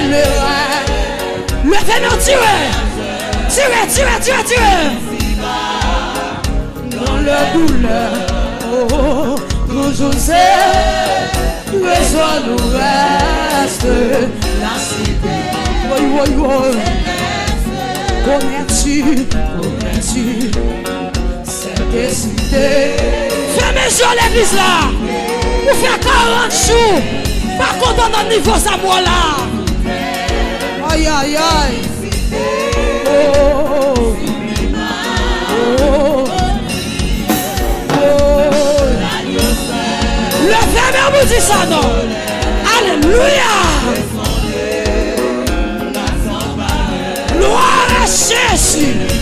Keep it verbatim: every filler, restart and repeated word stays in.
Leve men w, tire. Tire, tire, tire, tire. Dans la douleur, oh, toujours c'est trésor nous reste la cité. Woy, woy, woy. Konvèti, konvèti. Sèl deside. Fèmen je w legliz la. Ou fè karant jou. Pa kontan nan nivo sa m wè w la. Ay, ay, ay. Oh, oh, oh, oh. Leve men w pou di sa non. Alelouya. Glwa a Jezi.